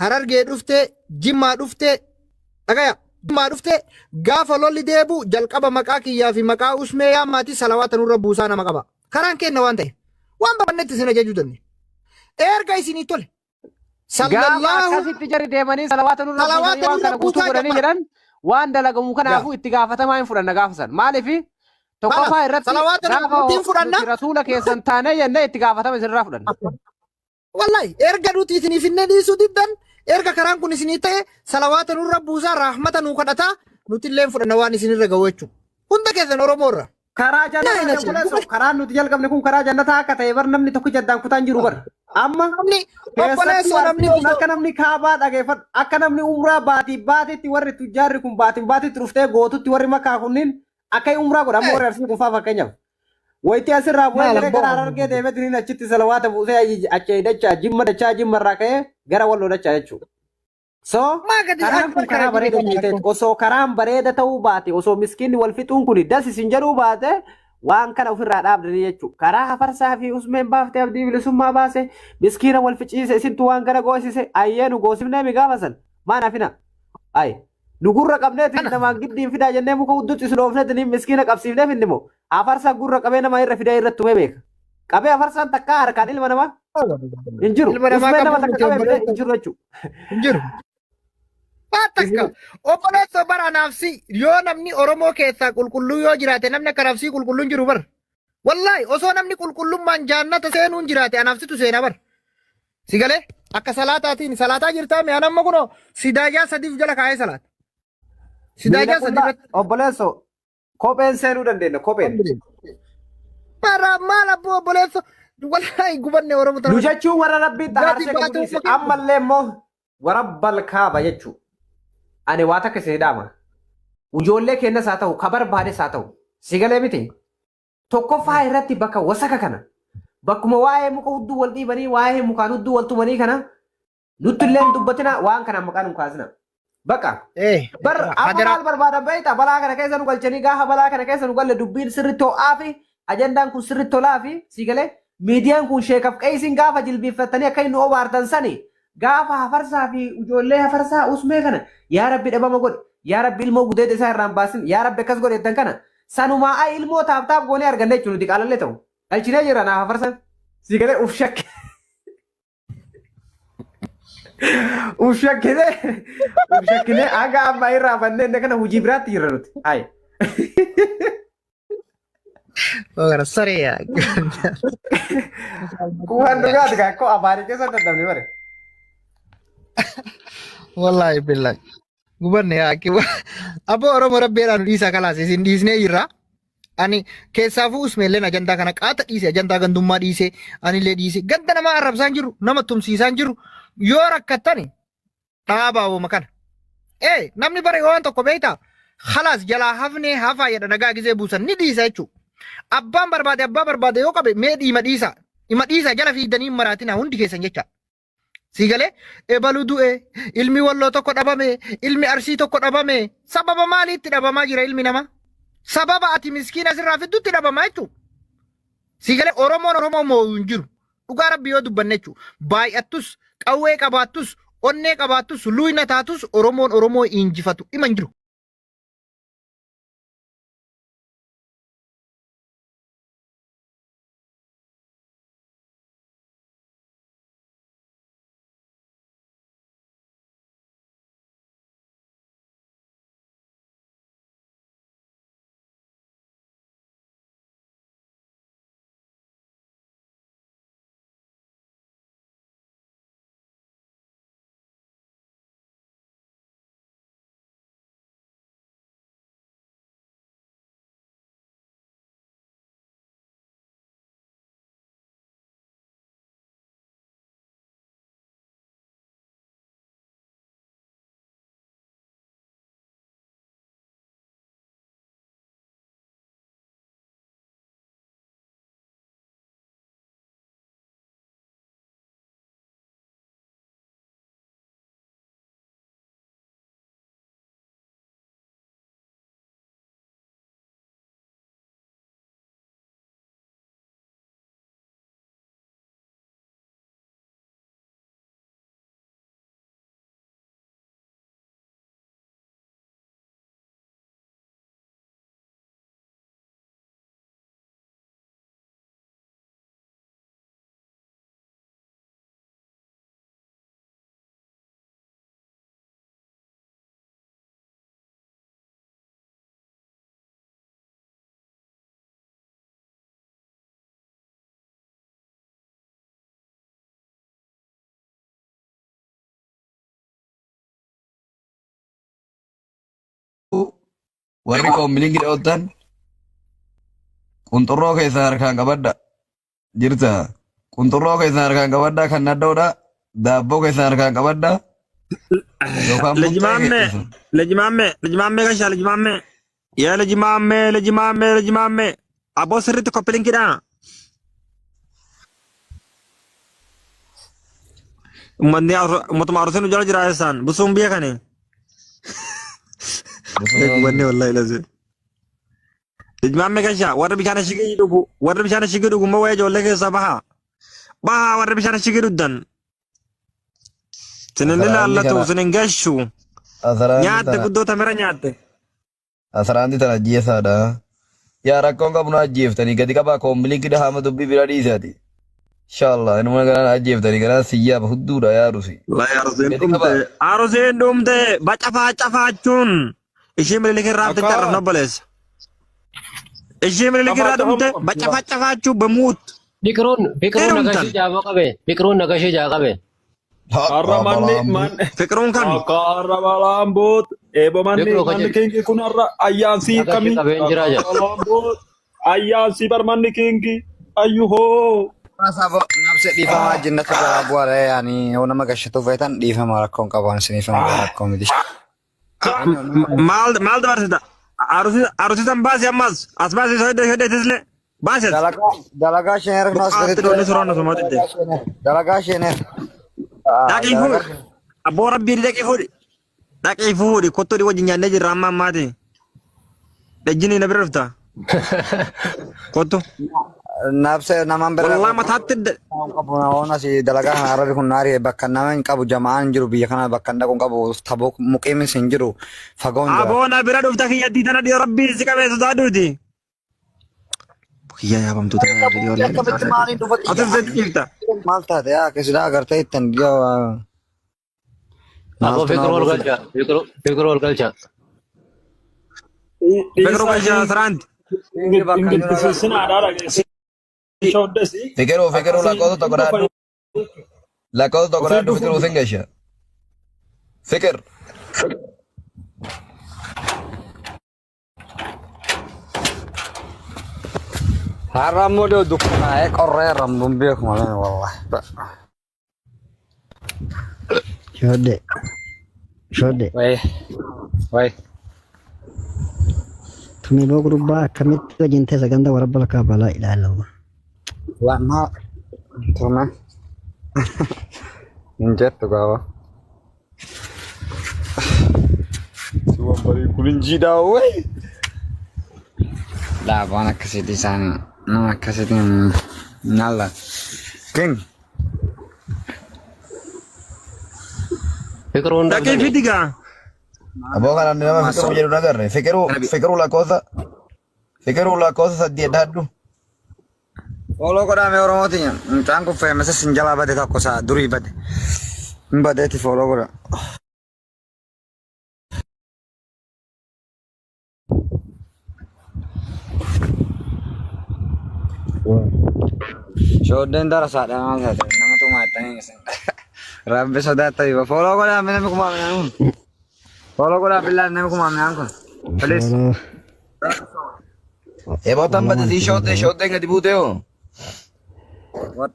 Harargee dhuftee, Jimmaa dhuftee, dhagaya, Jimmaa dhuftee gaafa lolli deebu jalqaba maqaa kiyyaa fi maqaa Usmee yaammaati salawaata nurra buusaa nama qaba. Karaan kenna waan ta'eef. Waan babannetti isin ajajuu dandeenya. Erga isinii tole. Gaafa Sallallahu akkasitti jarri deemanii salawaata nurra buusanii salawaata waan nurra kana guutuu buusaa godhanii jammaa. jedhan waan dalagamu Gaa. kanaafuu itti gaafatamaa hin fudhanna gaafa san. Maaliif Kanaaf tokkoffaa irratti salawaata gaafa nuti hin fudhanna. nuti rasuula keessan taanee jennee itti gaafatama isinirraa fudhanna. Wallahi erga nuti isiniif hin dhiisuu diddan erga karaan kun isinii ta'e salawaata nurra buusaa rahmata nuu kadhataa nuti illee fudhanna waan isinirra ga'u jechuudha. Hunda keessan Oromoo irra. Karaa Naa jannataa hin obboleessoo asin. karaan nuti jalqabne kun karaa jannataa akka ta'e bar namni tokko jaddaan kutaan jiru bar. Amma Namni keessattuu obboleessoo namni arsiin kun osoo akka namni kaabaa dhageeffadhu akka namni umraa baatii baatitti warri tujjaarri kun baatiin baatitti dhuftee gootutti warri makaa kunniin akka umraa godha amma warri arsii kun faa fakkeenyaaf. Wayitii asirraa bu'ee maal jedhee abboo gara Harargee deemee tuniin achitti salawaata buusee achi dachaa jimma dachaa jimma irraa ka'ee gara walloo dachaa jechuudha. So maa gadi karaan kun akbar karaa karaa bareeda kana hojjetee rakkoo. osoo karaan bareeda ta'uu baate osoo miskiinni wal fixuun kun das isin jedhuu baate waan kana ofirraa dhaabdanii jechuudha. Karaa hafarsaa fi usmeen baaftee abdii bilisummaa baase miskiina wal ficiise isintu waan kana goosise ayyee nu goosifnee mi gaafa san maan hafina. Ayi nu gurra qabneetiin Kana namaan giddiin fidaa jennee muka hudduutti isin oofneetiin miskiina qabsiifnee finni moo hafarsaa gurra qabee nama irra fidee irratti tumee beeka. Qabee hafarsaan takkaa harkaan ilma namaa hin jiru. ilma namaa Usmeen nama qabuu takka miti qabee fidee obboleessoo hin jiru jechuudha. hin jiru. Waa takka obboleessoo bara anaafsi yoo namni Oromoo keessaa qulqulluu yoo jiraate namni akka anaafsii qulqulluun jiru bara. Wallaahi osoo namni qulqullummaan jaannata seenuun jiraate anaafsitu seenaa bara. Si galee akka salaataatiin salaataa jirtaa mi'aan amma kunoo sidaajaa sadiif jala kaa'ee salaata. Miila Sidaajaa sadii qullaa irratti. obboleessoo kopheen seenuu dandeenya kopheen. Bara maal abboo obboleessoo wallaahi gubanne Oromoo Nu tana. jechuun warra rabbiin Gadi xahaarsee qabu baatee dhiise ammallee immoo warabbal kaaba jechuudha. Ani waa takka isin dhaama. Ijoollee keenyas haa ta'u ka barbaades haa ta'u si galee miti. Tokkoffaa irratti bakka wasaka kana bakkuma waa'ee muka hudduu wal dhiibanii waa'ee mukaan hudduu wal tumanii kana nutti illee hin dubbatina waan kana maqaan hin kaasina. Bakka bar amma Hadaraa. maal barbaadan beektaa balaa kana keessa nu galchanii gaafa balaa kana keessa nu galle dubbiin sirriitti ho'aa fi ajandaan kun sirriitti tolaa fi si galee miidiyaan kun sheekaf qeesiin gaafa jilbiiffattanii akka inni obaartan sani gaafa hafarsaa fi ijoollee hafarsaa usmee kana yaa rabbi dhabama godhe yaa rabbi ilmoo gudeeda isaa irraan baasin yaa rabbi akkas godhe jettan kana sanumaa ay ilmoo taaf taaf goonee arganne jechuun nuti qaalallee ta'u galchinee jirra naaf hafarsan si galee uf shakke uf shakkinee uf shakkinee haga amma irraa fannee inni kana hojii biraatti jirra nuti ay Ogara saree yaa. Kuwaan dhugaati kaa akkoo afaanii keessa dadhabne bare. Wallaahi billahi. Gubanne yaa akki. Abboo Oromoo rabbeedhaan nu dhiisaa kalaas isin dhiisnee jirra. Ani keessaafuu usmeelleen ajandaa kana qaata dhiise ajandaa gandummaa dhiise anillee dhiise ganda namaa arrabsaan jiru nama tumsiisaan jiru yoo rakkattani dhaabaa woma kana. Ee namni bara waan tokko beektaa khalaas jalaa hafnee hafaa jedha nagaa gizee buusan ni dhiisa jechuudha. Abbaan barbaade abbaa barbaade yoo qabe mee dhiima dhiisa. Ima dhiisa jala fiigdanii hin maraatinaa hundi keessan jecha. Sii galee ebalu du'e ilmi walloo tokko dhabame ilmi arsii tokko dhabame sababa maaliitti dhabamaa jira ilmi namaa? Sababa ati miskiina sirraa fiddutti dhabamaa jechuudha. Sii galee Oromoon Oromoo moo'u hin jiru. Dhugaa rabbi yoo dubbanne jechuudha. Baay'attus qawwee qabaattus onnee qabaattus luyna taatus Oromoon Oromoo injifatu ima hin jiru. Warri koombiliingi dhoottan qunxurroo keessan harkaan qabadha. Jirta. Qunxurroo keessan harkaan qabadha kan nadhoodha. Daabboo keessan harkaan qabadha. Yookaan Liji muxxee maammee, keessan. liji maammee, liji maammee gashaa, liji maammee. Yaa liji maammee, liji maammee, liji maammee. Aboo sirriitti koppilinkiidha. Uummanni uummatuma Arsii nu jala jira isaan busuun biyya kani. Uummanni wallahi lazee. Liji maammee gashaa warri bishaan ashigii dhugu warri bishaan ashigii dhugu immoo wayii ijoollee keessaa baha. Baha warri bishaan ashigii dhugdan. Sinin Asaraanti ilaallatu kana sinin gashu. asaraanti Nyaatte tana guddoo tamira nyaatte. asaraanti tana ajjeesaadha. Yaa rakkoon qabu na ajjeeftanii gadi qabaa koombiliinki dhahaama dubbii bira dhiisaati. Inshallah inuma ganaan ajjeeftanii ganaan siyyaaba hudduudha yaa rusi. Wallahi Aruseen Gadi dhumte. qabaa. Aruseen dhumte bacafaa cafaachuun ishee mililik irraa hafte Akka carraf obboleessa. Ishee mililik irraa cafaa dhumte cafamuu qabdi. bacafaa cafaachuu bamuut. Fiqiruun Fiqiruun Dhumtan. nagashee jaaboo qabe. Fiqiruun nagashee jaa qabe. Har'a manni man Fiqiruun kami? akka har'a balaan boot eebo manni Fiqiruu manni kaje kingi kun har'a ayyaansii nagashee kami qabeen akka jiraa jedha. balaan boot ayyaansii bar manni kingi ayyuhoo. Sabo nabse dhiifamaa jinnatu garaa bu'aadha yaani yoo nama gashatu feetan dhiifama rakkoon qabu ani isiniif hin godha rakkoo miti. Maal maal dabarsita? Arusiisan baasi ammas as baasi soidde soidde tisle baasi as. Dalagaa dalagaa isheen erga as Buqqaatti gaditti dhoonni suraan osuma didde. dalagaa isheen Dhaqii fuudhi. Abboo rabbii dhaqii fuudhi. Dhaqii fuudhi kottuu dhii wajjin nyaannee jirra amma ammaati. Dhejjini na bira dhufta. Kottu. Nabse namaan bira Wallaa mataatti qabu namoonni asii dalagaa kana arrabi kun naari bakka nama hin qabu jama'aan hin jiru biyya kana bakka hin dhaqu hin qabu taboo muqiimis hin jiru fagoon jira. Aboo na bira dhufta kiyyattii tana dhiyoo rabbii si qabee sodaadhuuti. Kiyya yaabamtuu tana yaa dhiyoo Akkamitti maaliin dhufa Ati sitti jirta. Maal taate yaa keessumaa agartee ittiin dhiyoo Aboo maaltu nama Fiqiruu ol buusa. galcha. Fiqiruu ol galcha. Fiqiruu galcha siraanti. Inni bakka hin jiru agartee. Ingilifisinaadhaa dhageessee shooddesi Fiqiruu fiqiruu akkasii lakkoofsa tokko dhaadhu. Lakkoofsa tokko ofii dhaadhu dhufu fiqiruu sin gasha. Fiqir. Har'a immoo dhiyoo dukkanaa'ee qorreerra hin beeku malee wallahi. Shodde. Shodde. Wayi wayi. Tumi boo gurbaa akkamitti wajjin teessa ganda warabba lakkaa balaa ilaalama. Lama tuma hin jettu gaafa. Si wambarii kun hin jiidhaa wayi. Laafaan akkasitti isaanii nama akkasitti hin alla. King. Fiqiruun Dhaqii dhabdani. fidi gaa. Aboo kana nama fiqiruu jedhu nagarre. Fiqiruu fiqiruu lakkoofsa fiqiruu lakkoofsa saddeet dhaadhu. Follow godhaa mee Oromootiin mucaan kun feemasa sin jalaa bade tokko isaa durii bade. Hin badeeti follow godhaa. Shooddeen darasaadha maal taate nama tumaa jettanii isin. Rabbi sodaatanii ba follow godhaa mee namni kumaa minaan kun. Follow godhaa billaan namni kumaa minaan kun. Please. Follow. Eebootan Follow bade sii maal shooddee shooddeen gadi buutee hoo.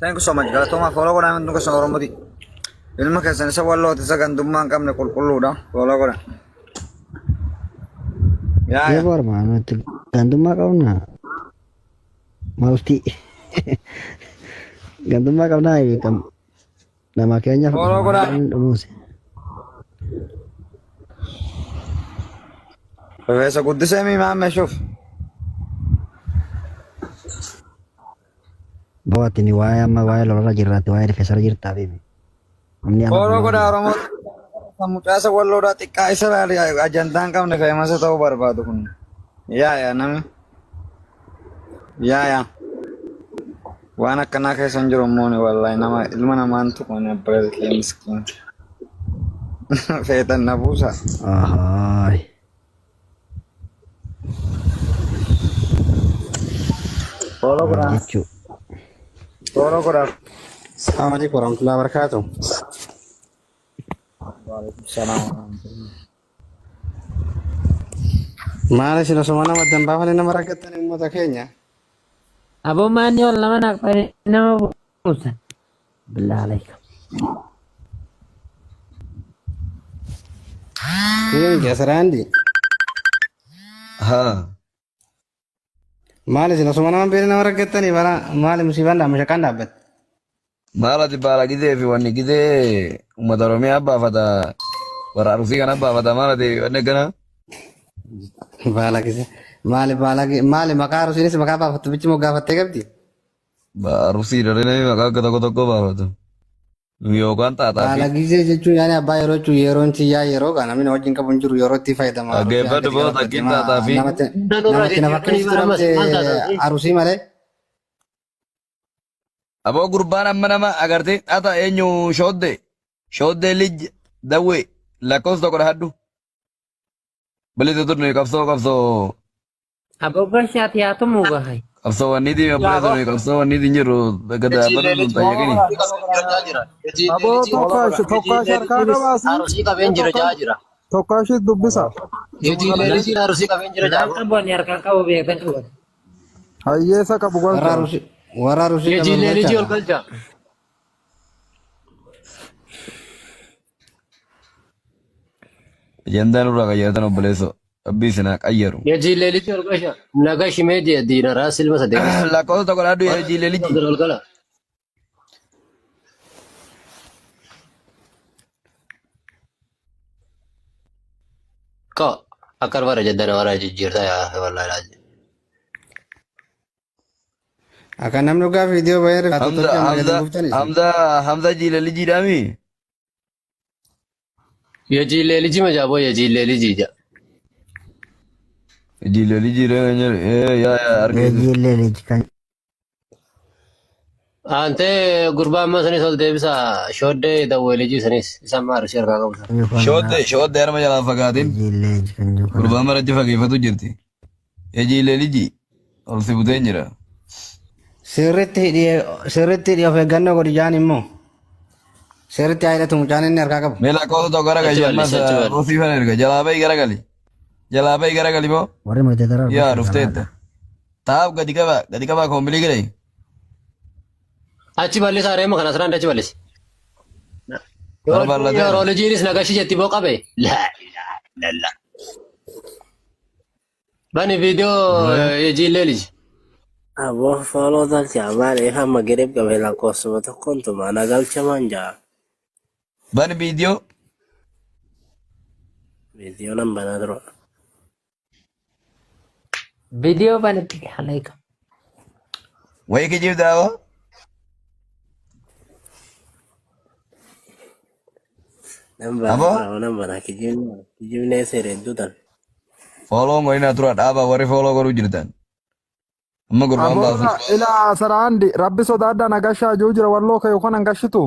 Thank you so much. Galatoomaa follow godhaa namni keessan Oromooti. Ilma keessan isa wallooti isa gandummaa hin qabne qulqulluudha. Follow godhaa. Yaa yaa. Eeboo armaan nuti gandummaa qabna. Malti. Gandummaa qabnaa beekam. Nama keenya Follow godhaa. dhumuuse. Rifeensa guddisee mi maammee shuuf. Bo'aatini waa'ee amma waa'ee lolarra jirraati waa'ee rifeensarra jirtaa beemi. Namni amma Follow follow godhaa jira. Oromoo. Mucaasa walloodhaa xiqqaa isa laali ajandaa hin qabne feemasa ta'uu barbaadu kun. Yaa yaa namni. Yaa yaa. Waan akkanaa keessa hin jiru immoo ni wallahi nama ilma namaan tuqan abbaa kee miskiin. Feetan na buusa. Ahaay. Follow godhaa. Jechuu. Follow godhaa. Assalamu alaikum warahmatullahi wabarakatuh. Waalaikum salaam warahmatullahi. Maal isin osuma nama addan baafanii nama rakkattanii uummata keenya. Aboo maanni ol nama naqxanii nama buusan. Billaa alayka. Kiingi asiraandi. Haa. Maal isin osuma nama hin beekne nama rakkattanii bara maali musiibaan dhaabme shakkaan dhaabbatte. Maal ati baala gizee fi wanni gizee uummata Oromiyaa baafata warra Arusii kana baafata maal ati wanni akkana. Baala gizee maali baala maali maqaa Arusiinis maqaa baafattu bichi moo gaafattee qabdi? Arusii daree namni maqaa akka tokko tokko baafatu. Yookaan xaaxaa fi Baala gizee jechuun yaani abbaa yeroo jechuun yeroon tiyyaa yeroo gaa namni na wajjin qabu hin jiru yeroo itti fayyadama Arusii hanga dhaggeeffadhu itti boo galabbate takkiin maa xaaxaa fi namatti Hunda nurraa namatti na jijjiirtanii fakkeessitu bara ammas dhabde maal taatan? Arusii malee. Aboo gurbaan amma nama agartee xaaxaa eenyu shoodde shooddee lij dawwee lakkoofsa tokko dhahadhu. Bilisa turne qabsoo qabsoo Aboo gashaati haa tumuu gahay. qabsoo wanniiti obboleessa nuyi qabsoo wanniiti hin jirru gad dhaabbatu sun tayyaqini. Aboo tokkaash tokkaash harkaa qabaasi. Arusii qabeen jira jaa jira. Tokkaash dubbisa. Yejiilee arusii qabeen jira jaa. Naan qabu ani harkaan qabu beektan qabu. Hayyeessa qabu Warra galcha. Arusii warra Arusii qaban Yejiilee lijii ol galchaadha. galcha. Ajandaa nurraa qayyaratan obboleessoo. Rabbii isin haa qayyaru. Yejiilee lijii ol galcha. Naga shimee diina raas ilma sadeetis. Lakkoofsa tokko dhaadhu yejiilee lijii. Ol gala. Ko akka bara jaddana wara jijjiirta yaa wallahi laazim. Akka namni dhugaa viidiyoo bahee rifaatu Hamza tolchee amma gadi Hamza buuftanii isin. Hamza Hamza jiilee lijiidhaami. Yejiilee lijii majaaboo yejiilee lijii ja. Jiilee lijii yaa yaa argeetu. Yejiillee liji kan Aantee gurbaa ammaa sanis ol deebisa shooddee dawwee lijii sanis isaan maal ishee harkaa qabu sana. jiru kana Shooddee shooddee harma jalaan fagaatin yejiillee liji kan jiru kana gurbaa maratti fageeffatu jirti. Yejiilee lijii ol si buteen jira. Sirriitti hidhii sirriitti hidhii of eeggannoo godhi jaan immoo. Sirriitti haa hidhatu mucaan inni harkaa qabu. Mee lakkoofsa tokko Achi garagali ammas bal'isi achi bal'isi. ruusii fana erga jalaa bahi garagali. Jalaa bahi garagali moo warri muddatara yaa argatan dhufteetta. galaadha. Taa'aaf gadi qaba gadi qabaa koombilii gadi. Achi bal'isa reema kana asirraan achi bal'isi. Bara bal'ateera. Yeroo lijiinis nagashi jetti boo qabe. Laa ilaaha illallah. Bani viidiyoo yejiillee liji. Aboo fooloo galcha maaliif amma girib qabe lakkoofsuma tokkoon tuma na galcha maan ja'a. Bani viidiyoo Viidiyoo nan banaa dura. Viidiyoo banitti alayka. wayii kijibdaa hoo? Nan banaa Aboo dura nan banaa kijibni kijibni eessa hedduu tan. fooloon godhina tura dhaaba warri fooloo godhuu jirtan. Amma gurbaan Aboo baasu. ila asaraandi rabbi sodaadhaa nagashaa jiru jira walloo kee yookaan hangashitu.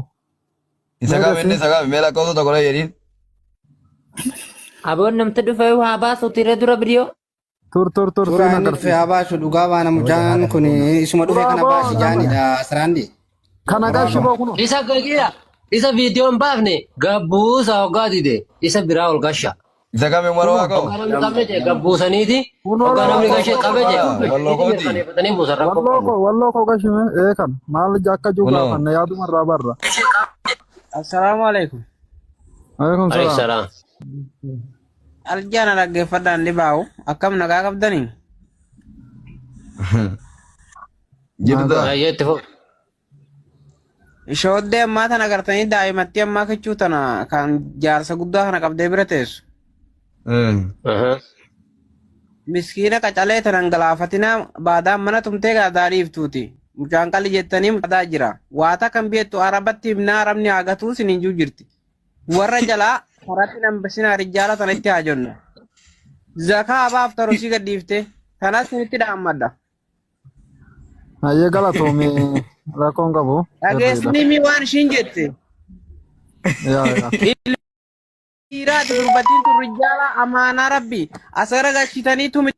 Isa Mee qabi inni dafii. isa qabi mee lakkoofsa tokko dha jedhiin. Aboon namti dhufe waa baasu tire dura viidiyoo. Tur tur tur Suuraa siin inni dhufe agarsiisa. haa baasu dhugaa baana Yeroo mucaan jahaa kun isuma dhufe Turaa kana boo baasi nama jaanidha asiraandi. kana Warra gashi boo kuno. Isa gagira. Isa viidiyoon baafne gabbuusa hoggaa dide isa biraa ol gasha. Isa kami Umar Kuno Waaqoo. Hoggaa namni qabne jee gabbuusaniiti. kuno Hoggaa namni walloo gashee koo qabe jee Walloo walloo gabbuusaniiti kooti. mirkaneeffatanii buusan rakkoo walloo qabu. koo walloo koo gashi mee ee kan maal akka jiru Kunoo. gaafanne yaaduma irraa barra. Assalaamu alaikum. Alaikum Alayhi salaam. salaam. Aljaana dhaggeeffadhaan dhibaa'u. Akkam nagaa qabdanii? Jirta. Nagaa. Ayyeetti fuuf. Shooddee ammaa tana gartanii daa'imattii ammaa kichuu tana kan jaarsa guddaa kana qabdee bira teessu. Miskiina qacalee tanan galaafatinaa baadaan mana tumtee gaadaa dhiiftuuti. Mucaan qalli jettanii mucaadaa jira. Waata kan beektu arabatti himnaa arabni haa gatuu sinin jiru jirti. Warra jalaa karatti nan basinaa rijjaala tanatti haa jennu. Zakaa abaaf tarusii gad dhiifte. Tanas sinitti dhaammadha. Hayyee galatoomi rakkoon qabu. Sirriidha. Dhageessanii mi waan ishiin jette. Yaa yaa. Ilmi dhiiraati dubartiin tun rijjaala amaanaa rabbi. As garagalchitanii tumi.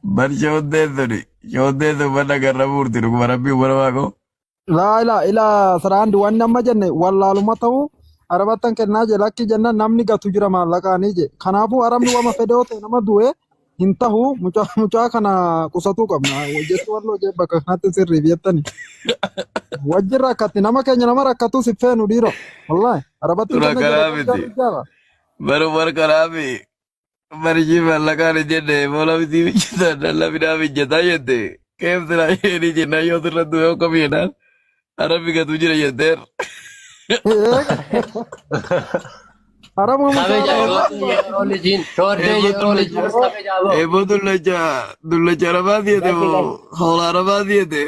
Bar shooddeen suni shooddeen sun mana garra buurti dhuguma rabbii umar waaqoo. Laa ilaa ilaa siraandi wanni amma jenne wallaaluma ta'uu arabattan kennaa je lakki jenna namni gatu jira maallaqaanii je. Kanaafuu arabni wama fedhe yoo ta'e nama du'e hin tahu mucaa mucaa kana qusatuu qabna. Jechi walloo jee bakka kanatti sirriif jettani. Wajjin rakkatti nama keenya nama rakkatus hin feenu dhiiroo. Wallaahi arabatti Tura kenna jira kanaa guddaa miti. guddaadha. Barumar kanaa fi barjii mallaqaan hin jenne moola miti mijjataa dalla midhaa mijjataa jette. Keef silaa isheenii jennaan yoo sirra du'e akka miidhaan arabbi gatu jira jetteer. Arabuma mucaa Kabeja araba yeroo lijiin shooddee yeroo lijiin kabeja aboo. Eeboo dullacha dullacha arabaa diyete Lakki moo lakki. hoola arabaa diyete.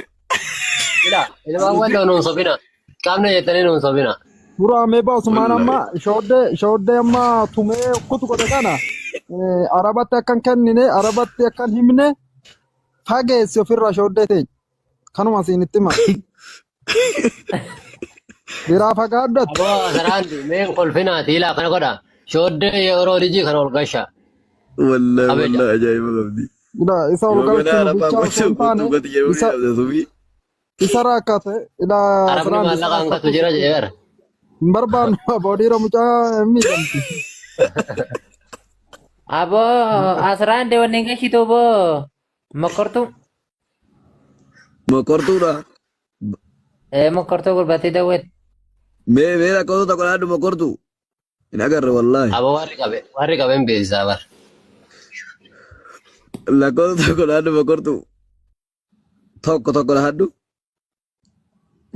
Ila ilmaan walloo nuun sobina. Qaamna jettanii nuun sobina. Dura mee baasumaan amma Wallahi. shooddee shooddee amma tumee kutu godhe kana arabatti akkan kennine arabatti akkan himne fageessi ofirraa shooddee teenya. Kanuma siin itti hima. Biraa fagaadhu ati. Aboo asiraandi meen kolfinaati ilaa kana godha. Shooddee yeroo lijii kana ol gasha. Wallahi Kabeja. wallahi ajaa'iba qabdi. Ila isa ol Yoo ganaa galchinu arabaa bichaa osoo gochuu hin taane kottu gati jedhuu ni isa dhabda subii. isa rakkate ila Arabni siraan isa maallaqa hangatu rakkatu jira jedheera. hin barbaannu boodiira mucaa hin miidhamti. Aboo asiraan deewanne gashitu boo mokortuu. Mokortuudha. Ee mokortuu gurbattii dawweet. Mee mee lakkoofsa tokko dhaadhu mokortu. Hin agarre wallaahi. Aboo warri qabe warri qabe hin beeksisaa bar. Lakkoofsa tokko dhaadhu mokortu. Tokko tokko dhaadhu.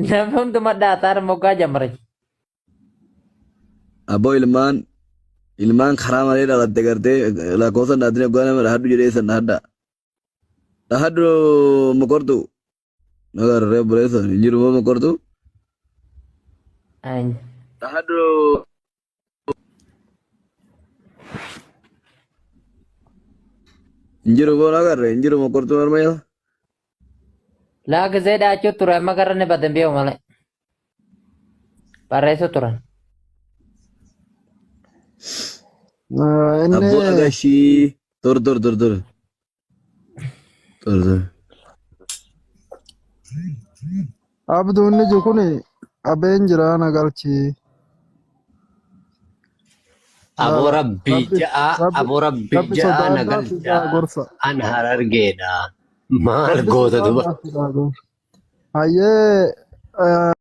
Namni hunduma dhaataan moggaa jamre. Aboo ilmaan ilmaan karaa malee dhalatte gartee lakkoofsa hin dhaadhin oggaa nama dhahadhu jedhee san dhahadha. Dhahadhu mokortu. Agarre obboleessa hin jiru moo mokortu. Dhahadhu hin jiru moo agarre hin jiru mokortu morma jala. Laa gisee dhaachuu ture amma gara ni badan beeku malee. Barreessuu turan. Inni Abboo dhagashii tor tor tor tor. Tor tor. Abduu inni jiru kun abeen jira na galchi. Aboo rabbii Rabbi ja'a rabbi aboo rabbii rabbi ja'a na sodaadhaa fidaa galchaa gorsa. an harargeedha. Maal Rabbi goota duba. sodaadhaa fidaa gorsa. Hayyee.